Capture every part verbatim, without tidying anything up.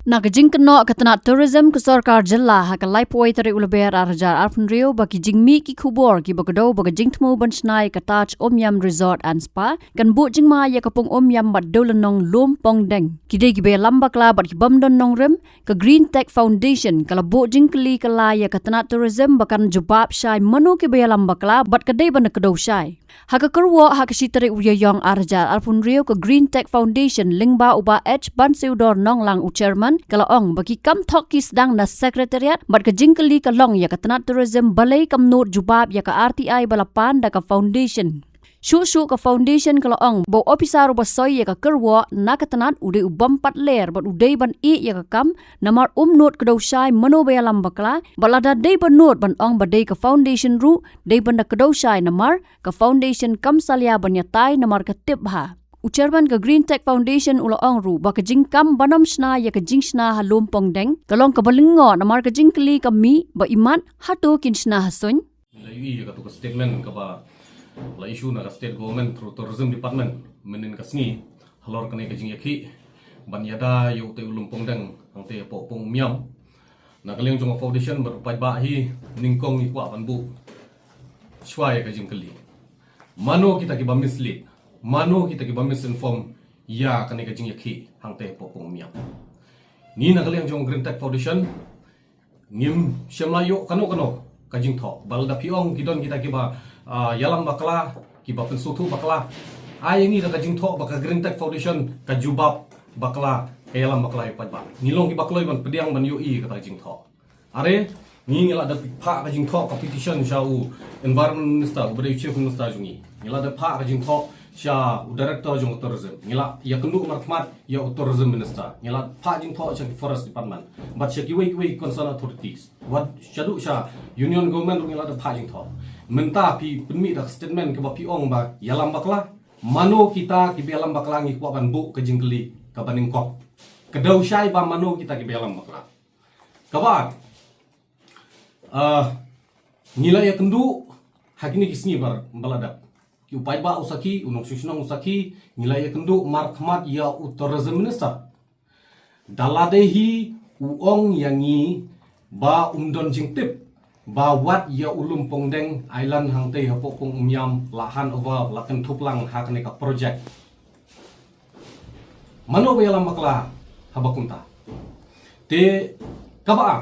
Na ka jingkynnoh ka tnat tourism ka sorkar jylla ha ka laiphew tarik u Lber ar hajar arphew hynriew ba ki jingmih ki khubor kiba kdew ba ka jingthmu ban shna ïa ka Taj Umiam Resort and Spa kan buh jingma ïa ka pung Umiam bad dewlynnong Lum Pongdeng. Ki dei kiba ïalam bakla bad ki bym don nongrim, ka Green Tech Foundation ka la buh jingkylli kylla ïa ka tnat tourism ba kan jubab shai mano kiba ïalam bakla bad ka dei ban da kdew shai. Ha ka kyrwoh ha ka shi tarik u Ïaïong ar hajar arphew hynriew, ka Green Tech Foundation lyngba u Bah H Bansiewdor Nonglang u chairman ka la ong ba ki kam thok ki sdang na secretariat bad ka jingkylli ka long ïa ka tnat tourism balei kam nud jubab ïa ka R T I ba la pan da ka foundation. Shuh shuh ka foundation ka la ong ba u ophisar uba soi ïa ka kyrwoh na ka tnat u dei u bym pat ler bad u dei ban ïeh ïa ka kam namar um nud kdew shai mano ba ïalam bakla, bad lada dei ba nud ban ong ba dei ka foundation ruh dei ban da kdew shai namar ka foundation kam salia ban ïatai namar ka tip bha. U chairman ka Green Tech Foundation u la ong ruh ba ka jingkam ban ym shna ïa ka jingshna ha Lum Pongdeng ka long kaba lyngngoh namar ka jingkylli ka mih ba imat hato kin shna ha suiñ. La ïohi ïa katu ka statement kaba la issue na ka state government through tourism department mynnin ka sngi halor kane ka jingïakhih ban ïada ïa utei u Lum Pongdeng hangtei hapoh pung Umiam. Na ka liang jong ka foundation bad u paidbah hi nyngkong ngi kwah ban buh shuwa ïa ka jingkylli. Mano kita kiba mislead, mano kita kiba misinform ïa kane ka jingïakhih hangtei hapoh pung Umiam. Ngi na ka liang jong Green Tech Foundation ngim shym la ïoh kano kano ka jingthoh. Ba lada phi ong ki don kita kiba, ah, ïalam bakla, kiba pynsngewthuh bakla, ai ngi da ka jingthoh ba ka Green Tech Foundation ka jubab bakla, ka ïalam bakla ïa u paidbah. Ngi long kiba kloi ban pdiang ban ïohi ïa kata ka jingthoh. Are, ngi ngi la dep phah ka jingthoh ka petition sha u Environment Minister, uba dei u Chief Minister jong ngi. Ngi la dep phah ka jingthoh sha u Director jong u Tourism. Ngi la ïakynduh markhmat ïa u Tourism Minister. Ngi la phah jingthoh sha ki Forest Department bad sha kiwei kiwei concerned authorities. Wat shaduh sha Union Government ruh ngi la dep phah jingthoh. Mynta phi pynmih da ka statement kaba phi ong ba ïalam bakla. Mano kita kiba ïalam bakla, ngi kwah ban buh ka jingkylli kaba nyngkong. Kdew shai ba mano kita kiba ïalam bakla. Kaba ar, ah, ngi la ïakynduh ha kine ki sngi ba la dep. Ki u paidbah u sakhi, u nongshong shnong u sakhi, ngi la ïakynduh markhmat ïa u Tourism Minister. Da lade hi u ong ïa ngi ba um don jingtip ba wat ïa u Lum Pongdeng Island hangtei hapoh pung Umiam la hand over, la kynthup lang ha kane ka project. Mano ba ïalam bakla haba kumta? Te kaba ar,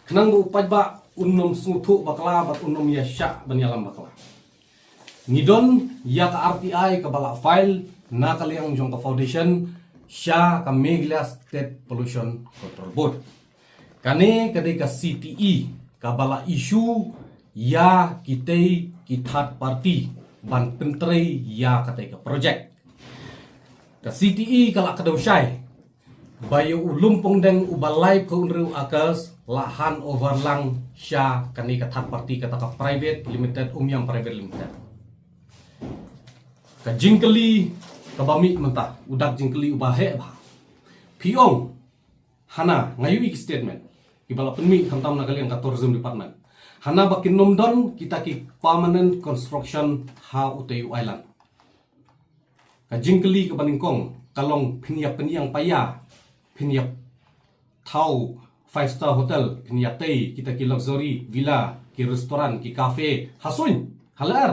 khnang ba u paidbah un ym sngewthuh bakla bad un ym ïa shah ban ïalam bakla. Ngi don ïa ka R T I kaba la file na ka liang jong ka foundation sha ka Meghalaya State Pollution Control Board. Kane ka dei ka C T E kaba la issue ïa kitei ki third party ban pyntrei ïa katei ka project. Ka C T E ka la kdew shai ba ïa u Lum Pongdeng uba laiphew hynriew acres la hand over lang sha kane ka third party, kata ka private limited, Umiam Private Limited. Ka jingkylli kaba mih mynta, u dak jingkylli uba heh bha. Phi ong, hana, nga ïohi ki statement kiba la pynmih khamtam na ka liang ka Tourism Department, hana ba kin ym don kita ki permanent construction ha utei u island. Ka jingkylli kaba nyngkong ka long, phin ïa pynïeng paia, phin ïa thaw five star hotel, phin ïa tei kita ki luxury villa, ki restaurant, ki cafe ha suiñ, ha lyer?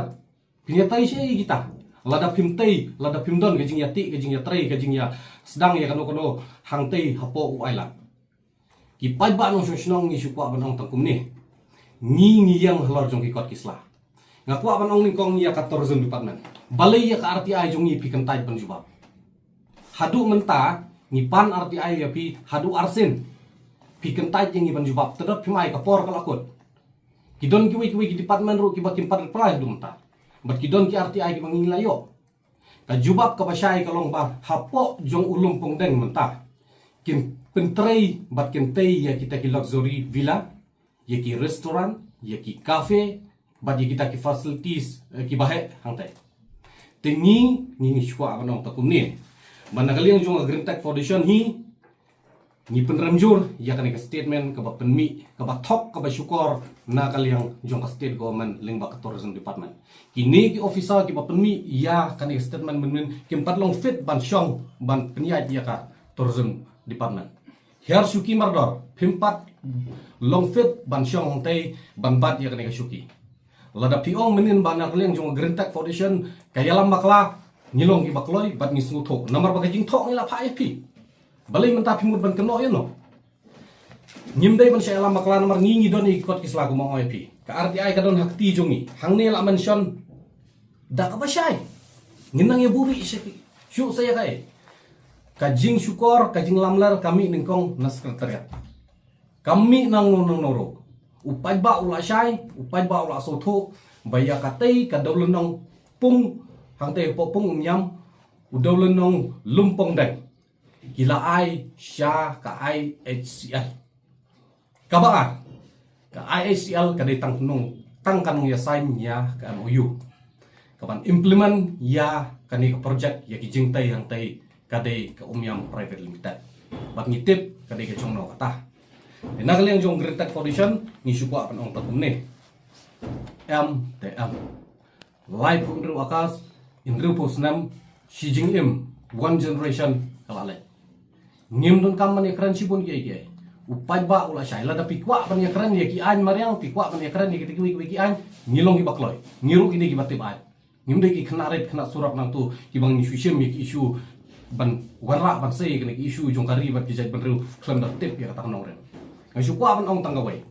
Phin ïa tei shaei kita? Lada phim tei, lada phim don ka jingïateh, ka jingïatrei, ka jingïasdang ïa kano kano hangtei hapoh u island. Ki paidbah nongshong shnong, ngi shu kwah ban ong tang kumne. Ngi ngi ïeng halor jong ki kot ki sla. Nga kwah ban ong nyngkong ïa ka Tourism Department, balei ïa ka R T I jong ngi phi kyntait ban jubab? Haduh mynta ngi pan R T I ïa phi haduh arsien. Phi kyntait ïa ngi ban jubab, te dot phim ai, ka por ka la kut. Ki don kiwei kiwei ki department ruh kiba kim pat reply haduh mynta. Bad ki don ki R T I kiba ngi la ïoh. Ka jubab kaba shai ka long ba hapoh jong u Lum Pongdeng mynta kin pyntrei bad kin tei ïa kita ki luxury villa, ïa ki restaurant, ïa ki cafe, bad ïa kita ki facilities, eh, kiba heh hangtei. Te ngi, ngi ngi shu kwah ban ong tang kumne. Ba na ka liang jong ka Green Tech Foundation hi, ngi pynrem jur ïa kane ka statement kaba pynmih, kaba thok, kaba shukor na ka liang jong ka state government lyngba ka Tourism Department. Kine ki officer kiba pynmih ïa kane ka statement mynnin kim pat long fit ban shong ban pynïaid ïa ka Tourism Department. Hiar shuki mardor, phim pat long fit ban shong hangtei ban bat ïa kane ka shuki. Lada phi ong mynnin ba na ka liang jong Green Tech Foundation ka ïalam bakla, ngi long kiba kloi bad ngi sngewthuh. Namar ba ka jingthoh ngi la phah ïa phi. Balei mynta phi mut ban kynnoh ïa no? Ngim dei ban shah ïalam bakla namar ngi ngi don ïa ki kot ki sla kumba ong ïa phi. Ka R T I ka don ha kti jong ngi. Hangne la mention da kaba shai. Ngin nang ïa buhrieh sha ki. Shu sa ïa kaei. Ka jingshukor, ka jinglamler ka mih nyngkong na Secretariat. Ka mih nangno nangno ruh. U paidbah u la shai, u paidbah u la sngewthuh ba ïa katei ka dewlynnong pung, hangtei hapoh pung Umïam, u dewlynnong Lumpongdeng, ki la ai sha ka I H C L. Kaba ar, ka I H C L ka dei tang nong, tang ka nongïasain ïa ka M O U. Kaban implement ïa kane ka project ïa ki jingtei hangtei ka dei ka Umïam Private Limited. Bad ngi tip ka dei ka jong no kata. Te na ka liang jong Green Tech Foundation ngi shu kwah ban ong tang kumne. M te M. Laiphew hynriew acres, hynriewphew snem, shi jingim, one generation ka la leit. Ngim donkam ban ïakren shibun kiei kiei. U paidbah u la shai, lada phi kwah ban ïakren ïa ki aiñ mariang, phi kwah ban ïakren ïa kita kiwei kiwei ki aiñ, ngi long kiba kloi. Ngi ruh ngi dei kiba tip aiñ. Ngim dei ki khynnah rit khynnah surok nangtu kiba ngi shu shim ïa ki issue ban wanrah ban sei kane ki issue jong ka ri bad ki jaitbynriew khlem da tip ïa kata ka nongrim. Nga shu kwah ban ong tang kawei.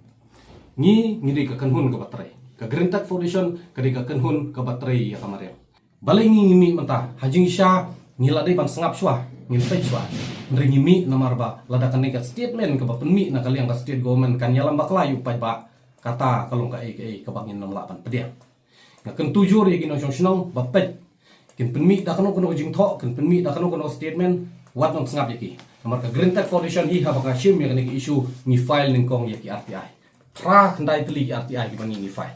Ngi, ngi dei ka kynhun kaba trei. Ka Green Tech Foundation ka dei ka kynhun kaba trei ïa ka mariang. Balei ngi ngi mih mynta, ha jingshisha ngi la dei ban sngap shuwa, ngin peit shuwa. Hynrei ngi mih namar ba lada kane ka statement kaba pynmih na ka liang ka state government kan ïalam bakla ïa u paidbah, kata ka long kaei kaei kaba ngin nym lah ban pdiang. Nga kyntu jur ïa ki nongshong shnong ba peit. Kin pynmih da kano kano ka jingthoh, kin pynmih da kano kano ka statement, wat nym sngap ïa ki. Namar ka Green Tech Foundation hi haba nga shim ïa kane ka issue ngi file nyngkong ïa ki R T I. Phra khyndai tylli ki R T I kiba ngi ngi file.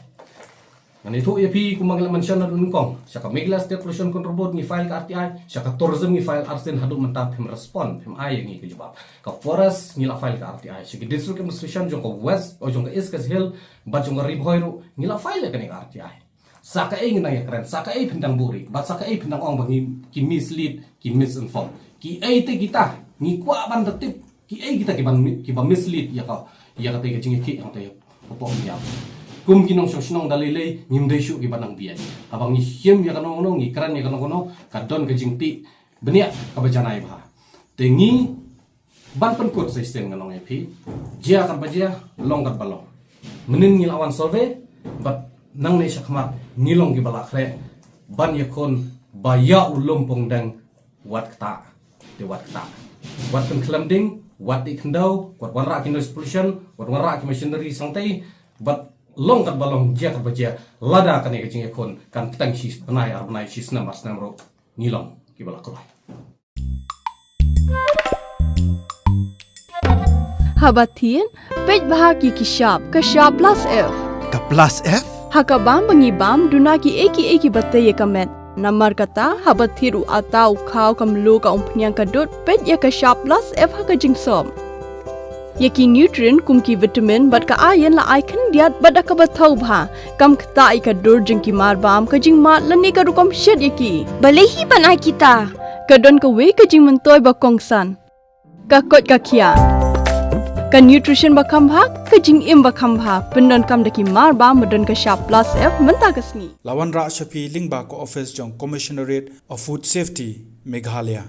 Ngan ïathuh ïa phi kumba ngi la mention naduh nyngkong. Sha ka Meghalaya State Pollution Control Board ngi file ka R T I, sha ka tourism ngi file arsien haduh mynta phim respond, phim ai ïa ngi ka jubab. Ka forest ngi la file ka R T I, sha ki district administration jong ka West, o jong ka East Khasi Hills, bad jong ka Ri Bhoi ruh ngi la file ïa kane ka R T I. Sa kaei ngi nang ïakren, sa kaei phin dang buhrieh, bad sa kaei phin dang ong ba ngi ki mislead, ki misinform. Kiei te kita ngi kwah ban da tip, kiei kita kiban mi-, kiba mislead ïa ka, ïa kata ka jingïakhih hangta hapoh Umïam. Kum ki nongshong shnong da lei lei ngim dei shuh kiba nang bieit. Haba ngi shim ïa kano kano, ngi kren ïa kano kano, ka don ka jingtih bniah kaba janai bha. Te ngi ban pynkut sa shisien ngan ong ïa phi, jia katba jia, long katba long. Mynnin ngi la wan survey, bad nangne shakhmat ngi long kiba la khreh ban ïakhun ba ïa u Lumpongdeng wat ktah, te wat ktah. Wat pynkhlem ding, wat dih khyndew, wat wanrah ki noise pollution, wat wanrah ki machinery sangtei, bad long katba long, jia katba jia, lada kane ka jingïakhun kan pteng shi bnai ar bnai, shi snem ar snem ruh, ngi long kiba la kloi. Haba thied, peit bha ki ki shap, ka shap plus F. Ka plus F? Ha ka bam ba ngi bam, duna ki ei ki ei kiba tei ïa ka met. Namar kata, haba thied u atta, u khaw, ka mluh, ka umphniang, ka dud, peit ïa ka shap plus F ha ka jingsop. Ïa ki nutrient kum ki vitamin bad ka iron la ai khyndiat bad da kaba thaw bha. Kam ktah ïa ka dur jong ki mar bam, ka jingmad lane ka rukom shet ïa ki. Balei hi ban ai kita? Ka don kawei ka jingmyntoi ba kongsan. Ka koit ka khiah. Ka nutrition ba kham bha, ka jingim ba kham bha. Pyndonkam da ki mar bam ba don ka shap plus F mynta ka sngi. La wanrah sha phi lyngba ka office jong Commissionerate of Food Safety, Meghalaya.